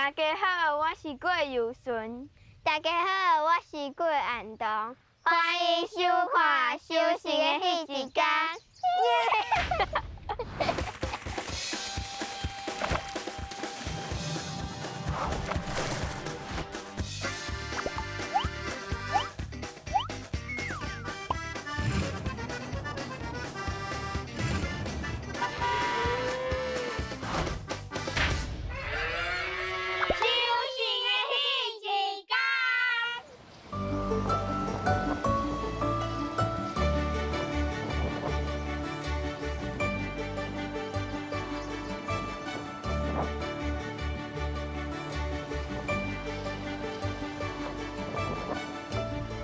大家好，我是郭柔順。大家好，我是郭安東。歡迎收看《收成的彼一天》。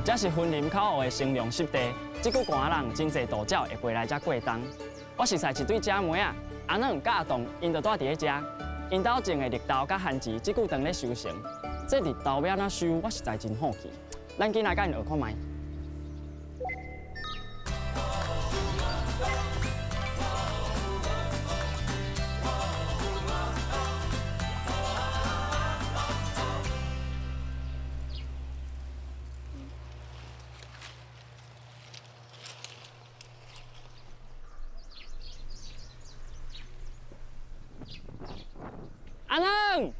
這是雲林口湖的清涼濕地，這久寒人真濟渡鳥會飛來這過冬。我熟似一對姐妹仔，阿軟佮阿棟，𪜶就住佇咧遮。𪜶兜種的綠豆佮番薯，這久當咧收成。這綠豆欲按怎收，我實在真好奇。咱緊來佮𪜶學看覓。阿軟，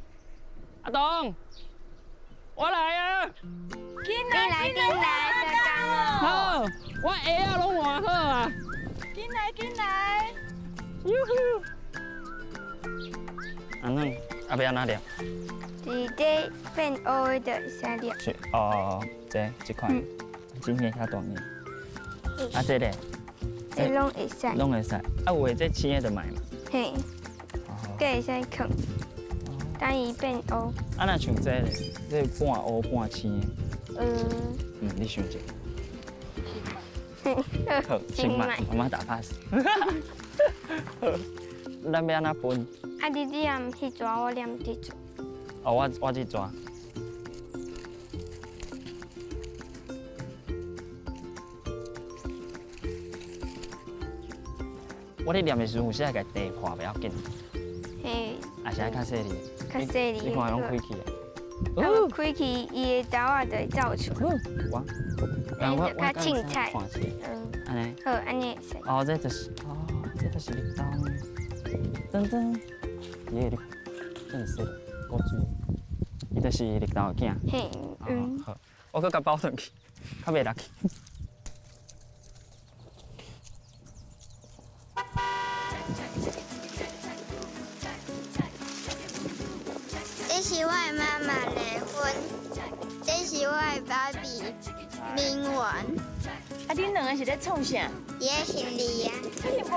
阿東，我來啊！緊來緊來，收工咯！好，我鞋仔攏換好啊！緊來緊來！喲呼！阿軟，啊欲按怎掠？是這變烏的就會使掠。是哦，這這款，真的較大隻。啊，這咧？這攏會使。攏會使。啊，有的這青的就袂嘛。嘿。閣會使囥，等伊變烏。啊，若像這咧，這半烏半青的。嗯，你想一下。好，先賣，媽媽打 pass。咱欲按怎分？啊，你念彼逝，我念這逝。哦，我這逝。我咧念的時陣，有時愛共地破袂要緊。嘿。還是愛較細膩。較細膩。你看攏開去啊。啊，開去，伊的豆仔就會走出來。我，我較凊彩。嗯。按呢。好，按呢會使。哦，這就是，哦，這就是綠豆。噔噔，伊個綠，這麼細，古水，伊就是綠豆的囝。嘿，嗯。好，我閣共包轉去，較袂落去。這是我的媽媽麗芬，這是我的爸比明元。啊，恁兩个是咧創啥？伊咧翕你啊。你翕我？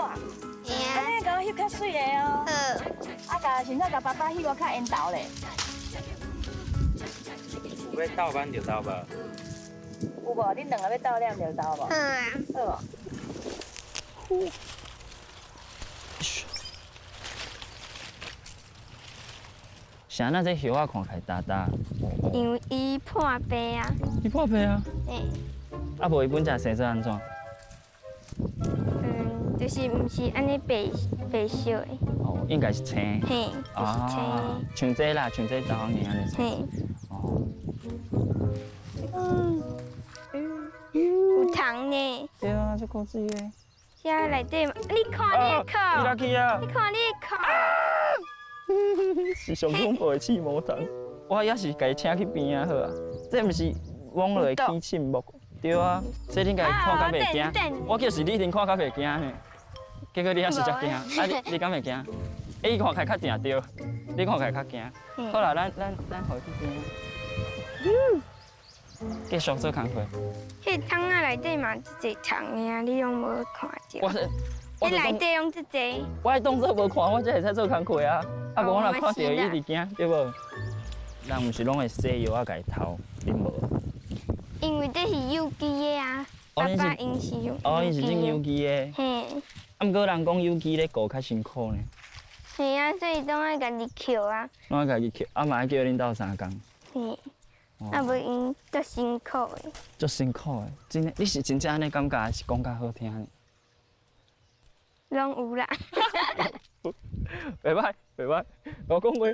嘿啊。按呢共我翕較媠的哦。好。啊，共先生共爸爸翕我較緣投咧。有欲鬥挽綠豆無？有無？恁兩个欲鬥撿綠豆無？好啊。好無？啥人這葉仔看起來焦焦？因為伊破病啊。伊破病啊？嘿。啊，無伊本來生做按怎？嗯，就是毋是按呢白白色的。哦，應該是青。嘿，就是青。像這啦，像這豆仔按呢。嘿。哦。嗯嗯，有蟲呢。對啊，這古水的。遐內底，你看你的口。你落去啊！你看你的口。是上恐怖的刺毛蟲，我也是共伊請去邊仔好啊。這毋是網絡的起凊木，對啊，這你家看甲袂驚，我就是你一定看甲袂驚呢。結果你還是遮驚，啊你你敢袂驚？欸，伊看起來較定著，你看起來較驚。好啦，咱咱咱予伊去邊仔。繼續做工課。彼桶仔內底嘛足濟蟲的啊，你攏無看著。彼內底攏足濟。我當做無看，我才會使做工課啊。啊，無我若看著伊一直驚，對無？人毋是攏會洗藥仔共伊偷，恁無？因為這是有機的啊，爸爸𪜶是用哦，𪜶是種有機的。嘿。啊，毋過人講有機咧顧較辛苦呢。嘿啊，所以攏愛家己抾啊。攏愛家己抾，啊嘛愛叫恁鬥相共。嘿。啊，無𪜶足辛苦的。足辛苦的，真的，你是真正按呢感覺，還是講較好聽呢？攏有啦。袂歹，袂歹，無講話。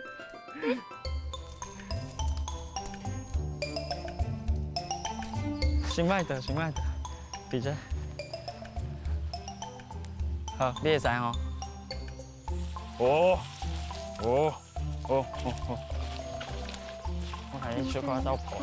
先莫倒，先莫倒，伫遮。好，你會使吼？哦，哦，哦哦哦，我來你小可鬥破。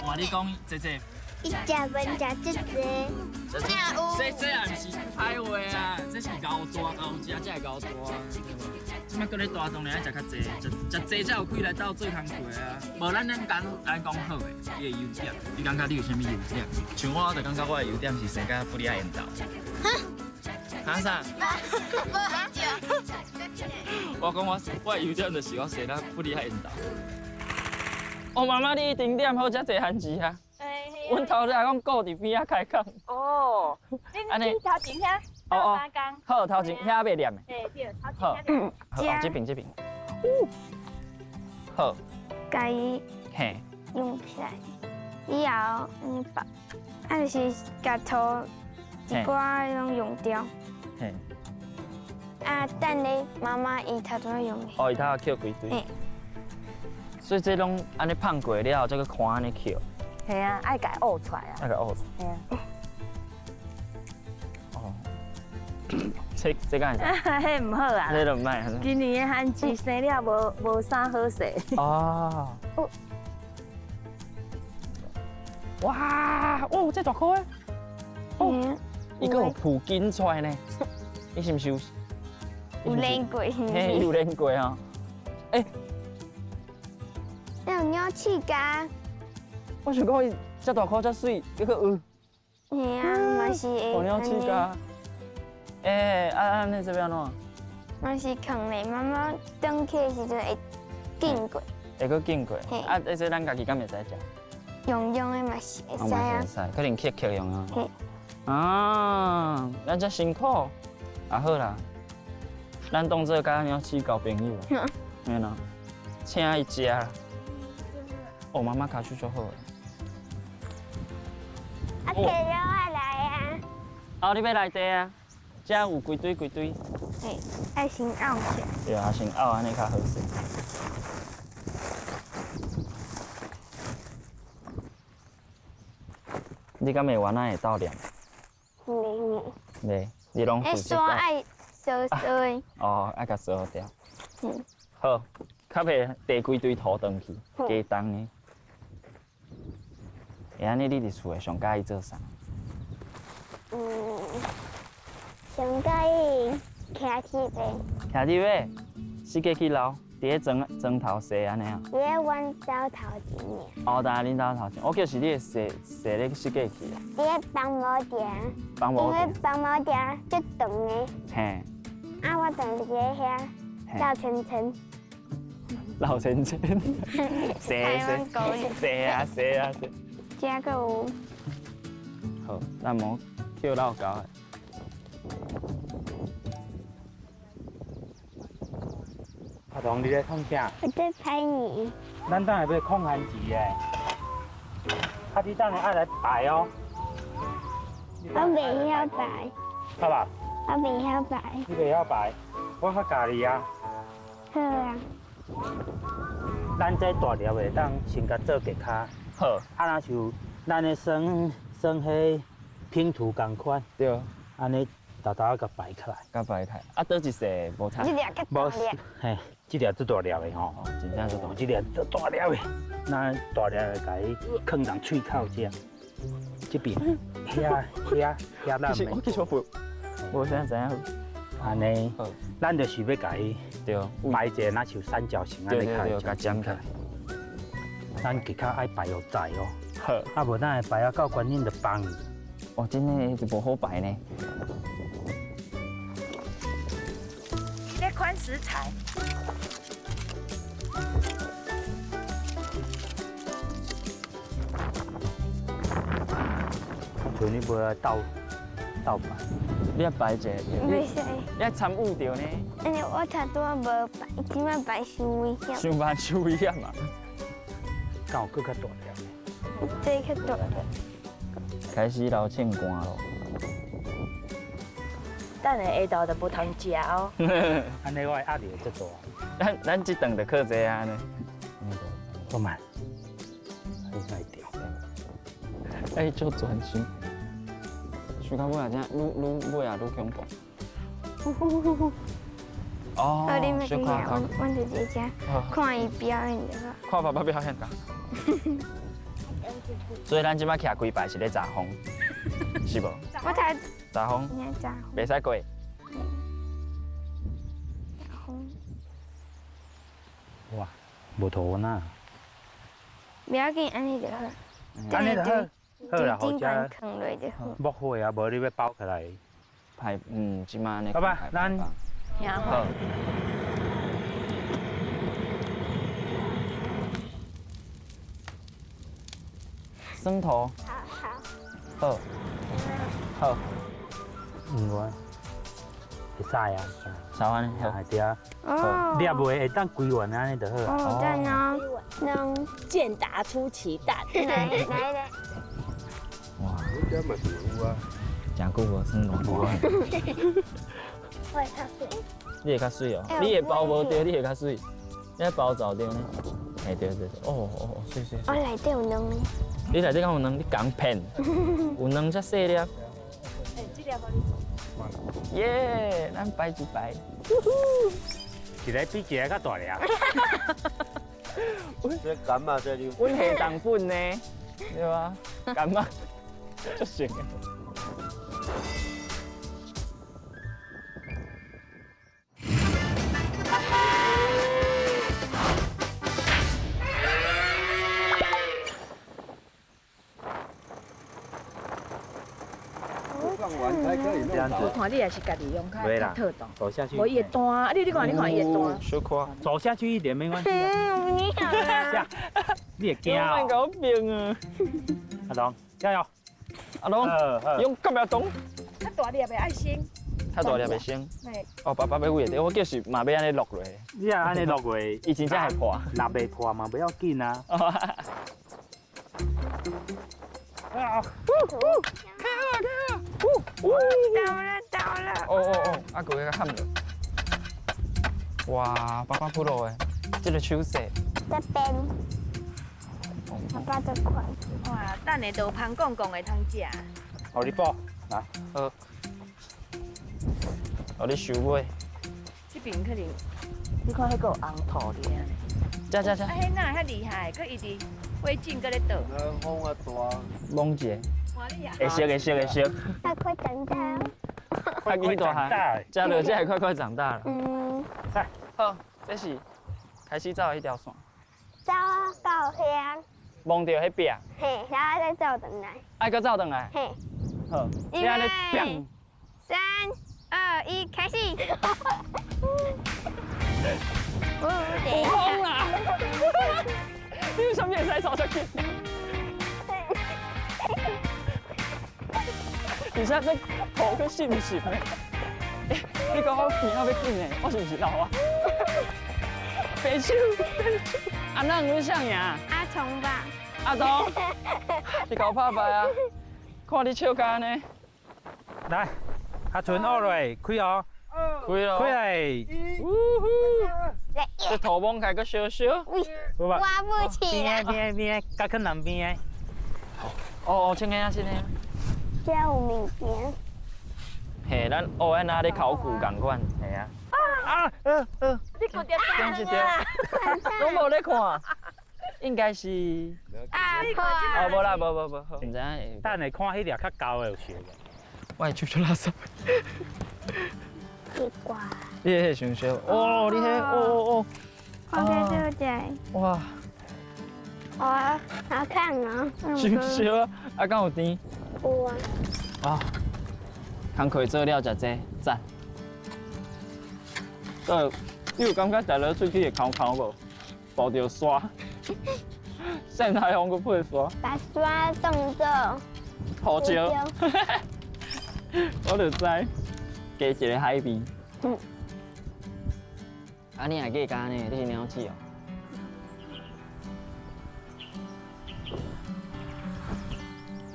哇，你講這這，伊食飯食這濟，這這也毋是歹話啊，這是𠢕大𠢕食才會𠢕大。這擺閣咧大，當然愛食較濟，食食濟才有氣來鬥做工課啊。無咱咱講咱講好的，你的優點，你感覺你有啥物優點？像我，我就感覺我的優點是生甲不離愛緣投。哈？啥？我講我我的優點就是我生甲不離愛緣投。哦，媽媽，你一定念好遮濟番薯啊！阮頭拄仔講顧佇邊仔開講。哦，你頭前遐鬥三工。好，頭前遐袂念的。對對，頭前遐。好，好，這邊這邊。好。共伊用起來，以後你把，啊就是共塗一寡攏用掉。嘿。啊，等咧媽媽伊頭拄仔用的。哦，伊頭仔抾幾堆。所以這攏按呢放過了後，再閣看按呢抾。係啊，愛共挖出來啊。愛共挖出來。係啊。哦。這這敢會使？彼毋好啊。這就毋歹。今年的番薯生了無無啥好勢。哦。哇！哦，這大顆的。哦。伊閣有抱緊出來呢。伊是毋是有？有練過。嘿，有練過吼。欸。有鳥鼠咬。我想講伊遮大顆遮媠，結果有。嘿啊，嘛是會。有鳥鼠咬。欸，啊啊，你這欲按怎？嘛是囥咧，媽媽轉去的時陣會經過。會閣經過。啊，這咱家己敢會使食？用用的嘛是會使啊。會使，可能抾抾用啊。啊，咱遮辛苦，啊好啦，咱當做佮鳥鼠交朋友，免啦，請伊食啦。哦，媽媽跤手足好的。啊，地了我來啊！哦，你欲來地啊？遮有規堆規堆。嘿，愛先拗起來。對啊，先拗按呢較好勢。你敢會原來會鬥念？袂袂，你攏負責。刷愛掃掃的。哦，愛共掃掉。嗯。好，較袂地規堆塗轉去，加重呢。會按呢，你佇厝內上佮意做啥？嗯，上佮意騎鐵馬。騎鐵馬，四界去撈，佇咧庄庄頭踅按呢啊？佇咧阮兜頭前爾。哦，佇恁兜頭前，我就是你會踅踅咧四界去啊。佇咧幫某埕。幫某埕。因為幫某埕足長的。嘿。啊，我就佇咧遐繞圈圈。繞圈圈。踅踅踅啊踅啊踅。這閣有。好，咱莫捡老狗的。阿童，你咧创啥？我在拍你。咱等下欲控番薯的，啊，你等下爱來排哦。我袂曉排。好吧。我袂曉排。你袂曉排，我較教你啊。好啊。咱這大粒的，當先共做結跤。好。啊，若像咱的耍耍彼拼圖仝款。對。按呢，沓沓仔共排起來。共排起來。啊，佗一塊無差。這粒較大粒。嘿，這粒足大粒的吼，真正足大。這粒足大粒的，咱大粒的共伊囥佇喙口這，這邊，遐遐遐咱。其實我其實我無啥知影。按呢，咱就是欲共伊對排一个，若像三角形按呢對對，共粘起來。咱結較愛排予在哦。好。啊，無咱會排啊到觀音就放。哦，真的就無好排呢。咧款食材。像你无來鬥斗摆。你爱摆一下，袂使。你爱参与著呢。因为我头拄仔无摆，这摆摆伤危险。伤慢伤危险啊！敢有阁较大粒？这较大粒。开始流清汗咯。等下下昼就无通食哦。按呢我的压力会足大。咱这顿就靠这按呢。好慢，你来调。哎，足专心。想到尾仔，真愈愈尾仔愈恐怖。哦，小可我我就伫遮看伊表演就好。看爸爸表演噶。所以咱这摆徛规排是咧查风，是无？我睇。查风。袂使过。查风。哇，无涂呐。不要紧，按呢就好。按呢就好。好啦，好食。木火啊，无你欲包起来。派，这摆呢。爸爸，咱。好。蒜头。好好。好。好。我会使啊。使安呢？好，对啊。哦。你也袂会当规圆按呢就好啊。哦，赞哦。两。健达出奇蛋。来来来。哇。这嘛是有啊。真久无耍大锅。我会较媠。你会较媠哦，你会包无著，你会较媠。你爱包走著呢？嘿，对对对，哦哦哦，媠媠。我内底有卵呢。你内底敢有卵？你共骗？有卵才细粒。哎，这粒予你做。耶，咱摆一摆。一个比一个较大粒。这柑仔这阮下重本呢，对吧？柑仔，足成的。我看你也是家己用较较妥当。走下去。无伊会弹，啊你看你看伊会弹。小可。走下去一点没关系。你好啊。你会惊啊？莫共我变啊！阿东，加油！阿东，勇敢阿东。较大粒的爱先。较大粒的先。哦，爸爸欲喂的，我就是嘛欲按呢落落。你若按呢落落，伊真正会破。若袂破嘛，不要紧啊。啊！开啊开啊！到了到了！哦哦哦，啊，阁较冚落。哇，爸爸 pro 的，这个手势。这边。爸爸这款。哇，等下就芳公公会通食。予你补，来。好。予你收尾。这边可能，你看彼个有红土伫遐。遮遮遮。啊，彼哪会遐厉害？阁一直火箭阁咧倒。风啊大。摸一下。会熟会熟会熟。快快长大。快快长大，食落才会快快长大了。嗯。来，好，这是开始走彼条线。走到遐。摸著彼壁。嘿，然后再走转来。爱阁走转来。嘿。好。你按呢变。 3、2、1，开始。有风啦！你为啥物会使走遮紧？而且这头阁湿湿的，你讲我边仔欲紧的，我是毋是老啊？白手，白手。阿咱阮谁赢？阿聪吧。阿东，你共我拍牌啊！看你笑甲按呢。来，阿春学落，开哦。开咯。开来。呜呼！这头摸起来阁烧烧。挖不起来。边边边，较靠南边的。哦哦，穿个啊，穿个。这有物件。嘿，咱学按那咧考古仝款，嘿啊。啊，你讲着讲一条，拢无咧看，应该是。啊，哦，无啦，无无无，毋知影。等下看彼粒较厚的有烧无？我的手足垃圾。地瓜。你彼伤烧，哦，你彼，哦哦哦。看这个。哇。哇，好看哦。伤烧啊！啊，敢有甜？有啊。啊，工课做了诚济，赞。你有感觉食落喙齿会空空无？抱著沙，扇台风阁配沙。把沙当做胡椒。我就知，加一个海边。嗯。啊，你也计较呢？你是鸟鼠哦。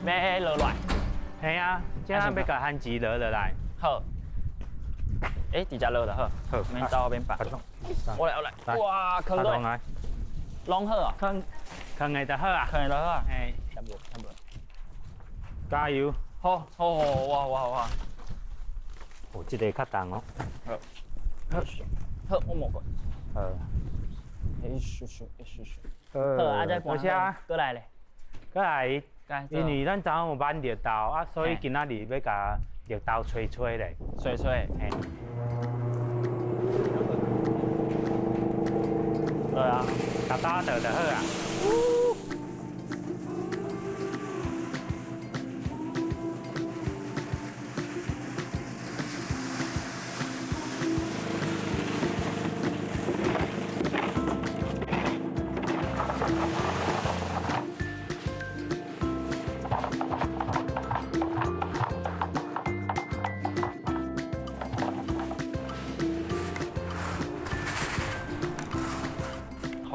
要落来。嘿啊，这咱欲共番薯落落来。好。欸，直接落就好。好，免走免放。我来，我来。哇，囥落来。拢好啊。囥，囥的就好啊。囥的就好啊。嘿，差不多，差不多。加油！好，好，哇哇哇！哦，这个较重哦。好，好，好，我摸过。好。一咻咻，一咻咻。好，啊，再多谢。过来咧。过来，因为咱昨昏有挽绿豆啊，所以今仔日欲共绿豆吹吹咧。吹吹，嘿。对啊，打打倒就好啊。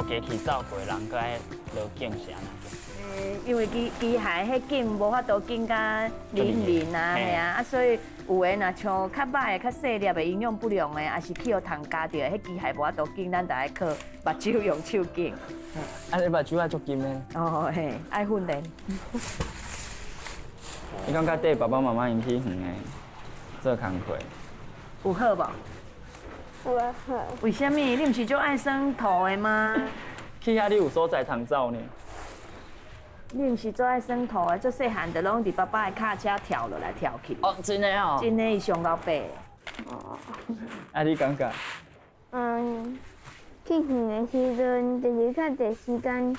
机器走过，人阁爱落井是按怎叫？因为机机械彼井无法度紧甲淋淋啊，嘿啊，啊所以有的若像较歹的、较细粒的营养不良的，也是去予虫咬著的，彼机械无法度紧，咱就爱靠目睭用手紧。啊，你目睭爱足金的。哦嘿，爱训练。你感觉缀爸爸妈妈𪜶去远的做工课？有好无？有好。为啥物？你毋是足爱耍土的吗？去遐你有所在通走呢？你毋是足爱耍土的，足细汉就拢伫爸爸的卡车跳落来跳去。哦，真的哦。真的，伊上老爸。哦。啊，你感觉？嗯，去远的时阵，就是较济时间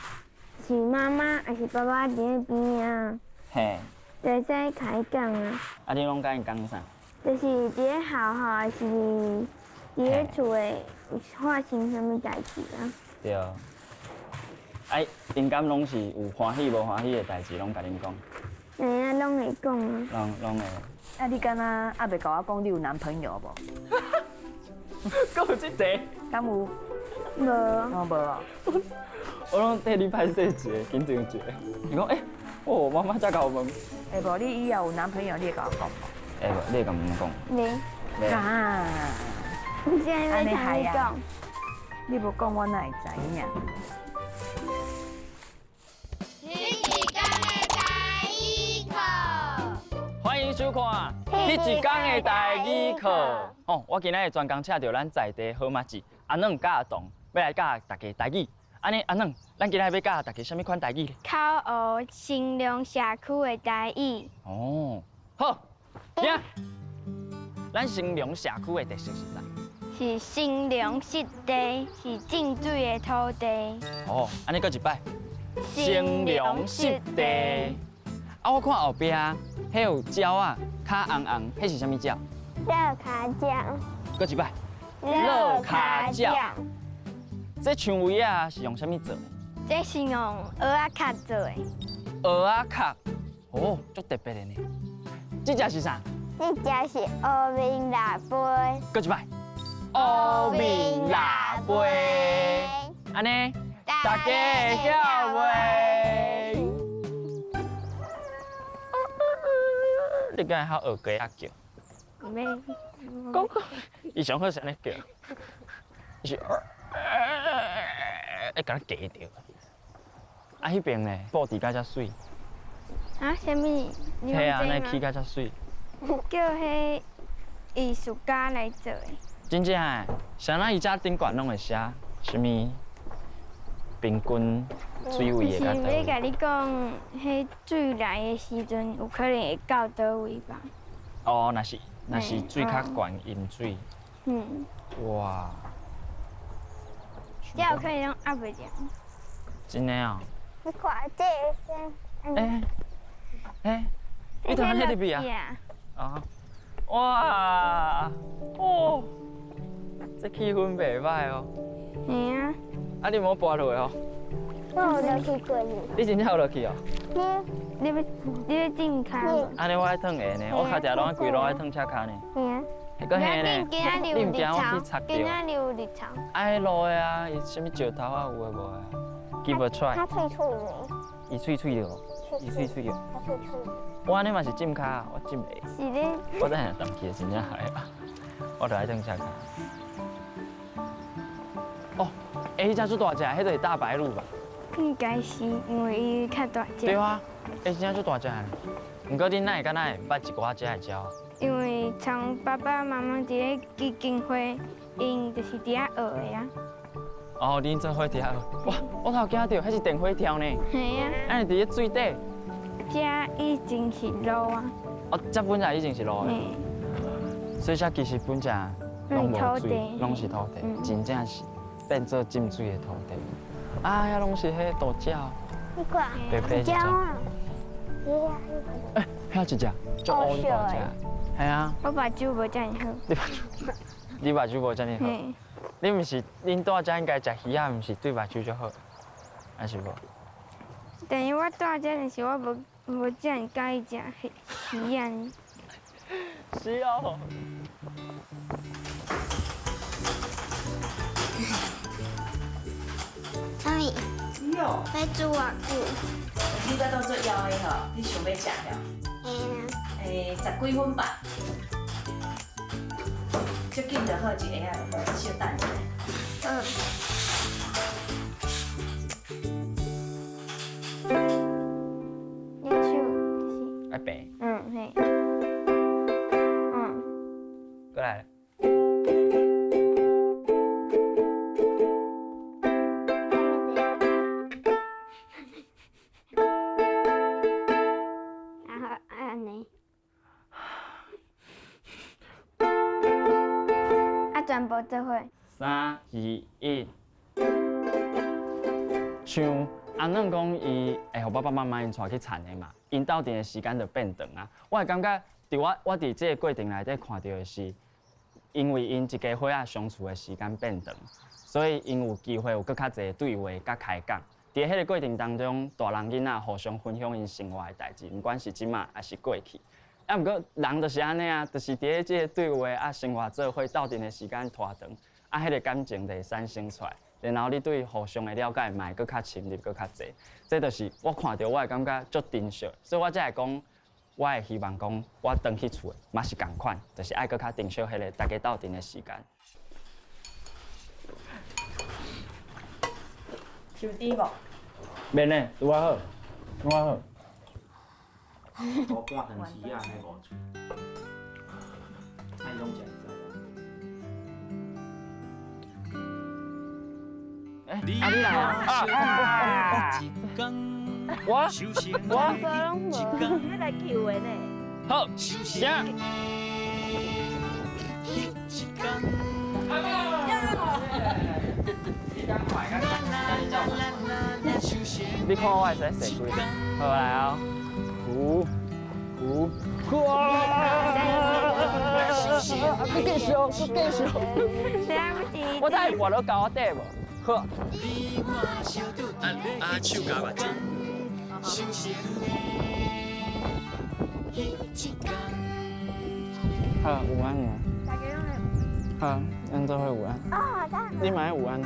是妈妈还是爸爸伫咧边仔。嘿。就会使共伊讲啊。啊，你拢共伊讲啥？就是伫咧学校还是伫咧厝的有发生啥物代志啊？对。哎，𪜶敢拢是有欢喜无欢喜的代志，拢共恁讲？嘿啊，拢会讲啊。拢会。啊，你敢若犹未共我讲你有男朋友无？阁有这题？敢有？无。哦，无哦。我拢替你歹势一个，紧张一个。伊讲，欸，哦，妈妈才共我问。会无？你以后有男朋友，你会共我讲无？会无？你会共阮讲？袂。啊？你现在欲通你讲？你无讲，我哪会知影？欢迎收看《彼一天的台语课》。哦，我今仔日专工请著咱在地好麻子阿软佮阿童，欲来教大家台语。按呢，阿软，咱今仔日欲教大家啥物款台语？口学兴隆社区的台语。哦，好，听。咱兴隆社区的特色是啥？是兴隆湿地，是浸水的土地。哦，按呢阁一摆。兴隆湿地。啊，我看后壁彼有鸟仔，跤红红，彼是啥物鸟？落跤鸟。阁一摆。落跤鸟。这蔷薇仔是用啥物做的？这是用蚵仔壳做的。蚵仔壳，哦，足特别的呢。这只是啥？这只是乌面腊杯。阁一摆。乌面腊杯。按呢，大家会晓袂？你敢会晓学鸡仔叫？袂。讲讲，伊上好是按呢叫，伊是，会敢若鸡著。啊，彼边呢，布置甲遮媠。啊？啥物？嘿啊，按呢起甲遮媠。叫彼艺术家来做的。真正的，啥人伊遮顶悬拢会写啥物平均水位的？是欲共你讲，彼水来的时阵，有可能会到佗位吧？哦，若是水较悬，淹水。嗯。哇！这有可能拢压袂牢。真的哦。你看这个先。欸欸，你头先伫边啊？啊！哇！哦，这气氛袂歹哦。嘿啊。啊，你无跋落去哦？我有落去过。你真正有落去哦？你欲浸跤？按呢我爱褪鞋呢，我跤定拢爱规路爱褪赤跤呢。嘿啊。阁嘿呢？你毋惊我去插著？今仔日有日头。爱路的啊，伊啥物石头啊，有的无的。Give a try。它脆脆的。伊脆脆的哦，伊脆脆的。它脆脆。我按呢嘛是浸跤，我浸鞋。是咧。我等下淡去真正害啊，我就爱褪赤跤。哦，欸，彼只足大只，彼就是大白鹭吧？应该是，因为伊较大只。对啊，欸，真正足大只。毋过恁哪会敢若会捌一寡遮的鸟？因为从爸爸妈妈伫咧基金会，𪜶就是伫遐学的啊。哦，恁做伙伫遐学？哇，我头惊著，彼是电火跳呢。嘿啊。按呢伫咧水底。这以前是路啊。哦，这本来以前是路的。所以这其实本来拢无水，拢是土地，真正是变做浸水的土地。啊，遐拢是彼渡鸟。你看，白白一只。欸，遐一只，足乌大只。系啊。我目睭无遮尔好。你目睭无遮尔好。你毋是，恁住遮应该食鱼仔，毋是对目睭足好，还是无？但是我住遮，但是我无遮尔佮意食鱼仔呢。是哦。妈咪，要煮偌久？你才都做枵的吼，你想欲食了？嘿啊。欸，十几分吧。足紧就好，一下仔就好，小等一下。嗯。你手就是。爱平。嗯，嘿。嗯。过来。全部做伙。3、2、1。像阿软讲，伊会予爸爸妈妈𪜶带去田的嘛，𪜶斗阵的时间就变长啊。我会感觉，伫我伫这个过程内底看著的是，因为𪜶一家伙仔相处的时间变长，所以𪜶有机会有阁较济对话佮开讲。伫彼个过程当中，大人囡仔互相分享𪜶生活的代志，毋管是这马抑是过去。啊，毋过人就是按呢啊，就是伫咧这个对话啊，生活做伙斗阵的时间拖长，啊，彼个感情就会产生出来，然后你对互相的了解嘛会阁较深入，阁较济。这就是我看著我会感觉足珍惜，所以我才会讲，我会希望讲，我转去厝嘛是仝款，就是爱阁较珍惜彼个大家斗阵的时间。伤甜无？免嘞，拄仔好，拄仔好。乌半汤匙仔，安尼五喙，爱拢食会使。欸，啊你来啊！我你来救的呢？好，声。你看我会使踅几？好来哦。五、五、哇！阁继续，阁继续。我等下跋落沟仔底无？好。啊，手夹目睭。好，午安。好，咱做伙午安。你嘛爱午安。